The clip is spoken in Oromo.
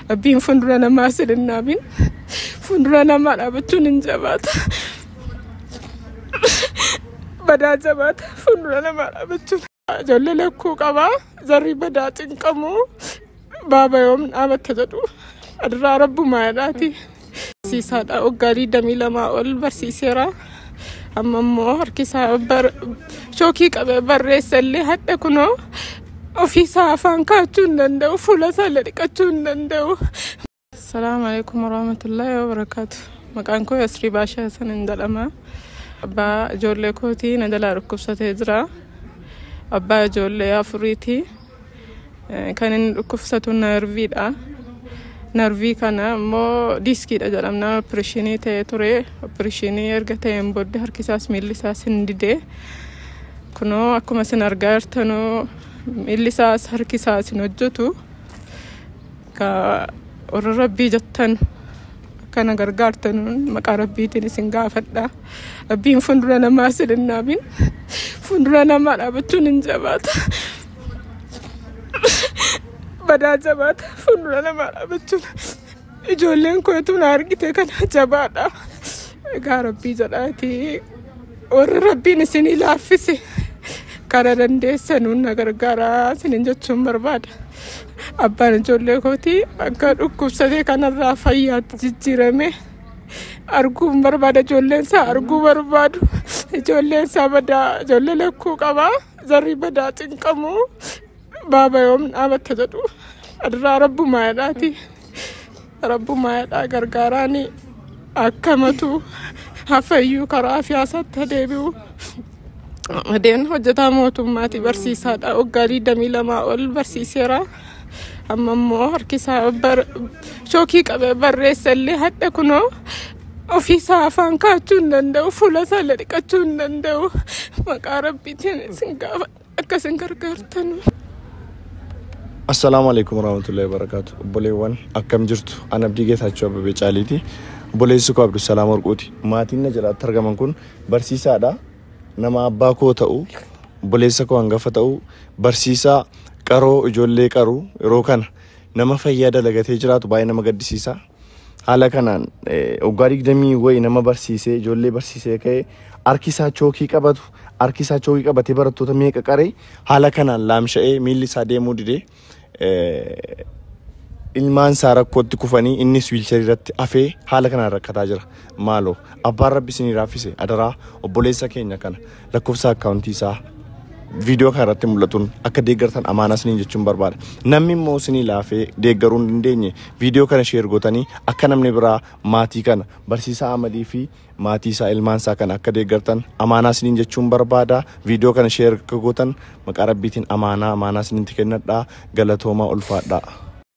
Rabbiin fuuldura namaa sin hin dhaabin. Fuuldura namaa dhaabachuun hin jabaata. Badaa jabaata fuuldura namaa dhaabachuun. Ijoollee lakkuu qabaa. Zarri badaa cinqamu. Baaba yoom dhaabatta jedhu. Adirraa rabbumaa jedhaati. Barsiisaadha. Waggaa 22 ol barsiiseera. Amma immoo harki isaa chookii qabee barreessa illee hadha kunoo ofiisaa afaan kaachuu hin danda'u. Fuula isaa illee dhiqachuu hin danda'u. Salaamu alaikum warahmatullahi wabarakaatu. Maqaan koo Yasrii Baashaa Hasanin jedhama. Abbaa ijoollee kootii na jalaa dhukkubsatee jira. Abbaa ijoollee afuriiti. Kan inni dhukkubsatu narviidha. Narvii kana immoo diiskiidha jedhamna. Opereeshinii ta'ee ture. Opereeshinii erga ta'een booddee harki isaas miilli isaas hin didee. Kunoo akkuma isin argaa jirtanuu miilli isaas harki isaas hin hojjetu. Ka warra rabbii jettan akkana gargaartanuun maqaa rabbiitiin isin gaafadha. Rabbiin fuuldura namaa isin hin dhaabin. Fuuldura namaa dhaabachuun hin jabaata. Badaa jabaata fuuldura namaa dhaabachuun. Ijoolleen koo utuu na argite kana jabaadha. Egaa rabbii jedhaati warra rabbiin isinii laaffise karaa dandeessanuun na gargaaraa isinin jechuun barbaada. Abbaan ijoollee kootii akka dhukkubsatee kanarraa fayyaatti jijjiirame arguun barbaada. Ijoolleen isaa arguu barbaadu. Ijoolleen isaa badaa ijoollee lakkuu qabaa. Zarri badaa cinqamu. Baaba yoom dhaabatta jedhu. Adirraa rabbumaa jedhaati. Rabbumaa jedhaa gargaaraani akkamatu hafayyuu karaa siyaasaatti adeebi'u. Adeen hojjetaa mootummaati barsiisaadha. Waggaa 22 ol barsiiseera. Amma immoo harki isaa chookii qabee barreessa illee hadha kunoo ofiisaa afaan kaachuu hin danda'u. Fuula isaa illee dhiqachuu hin danda'u. Maqaa rabbiitiin isin gaafa akka isin gargaartanu. Assalaamu alaikum warahmatullahi wabarakatuh. Obboleewwan akkam jirtu? An Abdii Geetaachoo Abbabee Caaliiti. Obboleessi koo Abdusalaam Warquuti. Maatiin na jalaatti argaman kun barsiisaadha. Nama abbaa koo ta'u, obboleessa koo hangafa ta'u, barsiisaa qaroo ijoollee qaru yeroo kana nama fayyaa dalagatee jiraatu baay'ee nama gaddisiisa. Haala kanaan waggaa 20 wayi nama barsiisee ijoollee barsiisee ka'ee harki isaa chookii qabatu harki isaa chookii qabatee barattoota meeqa qaree haala kanaan laamsha'ee miilli isaa deemuu didee ilmaan isaa rakkootti kufanii innis wiilcharii irratti hafee haala kanaan rakkataa jira. Maaloo abbaan rabbi isinii raaffise adaraa obboleessa keenya kana lakkoofsa akkaawuntii isaa viidiyoo kana irratti mul'atuun akka deeggartan amaanaa isiniin jechuun barbaada. Namni immoo isinii laafee deeggaruu hin dandeenye viidiyoo kana share gootanii akka namni biraa maatii kana barsiisaa Amadii fi maatii isaa ilmaan isaa kana akka deeggartan amaanaa isiniin jechuun barbaada. Viidiyoo kana share akka gootan maqaa rabbiitiin amaanaa amaanaa isinitti kennadhaa. Galatoomaa ulfaadhaa.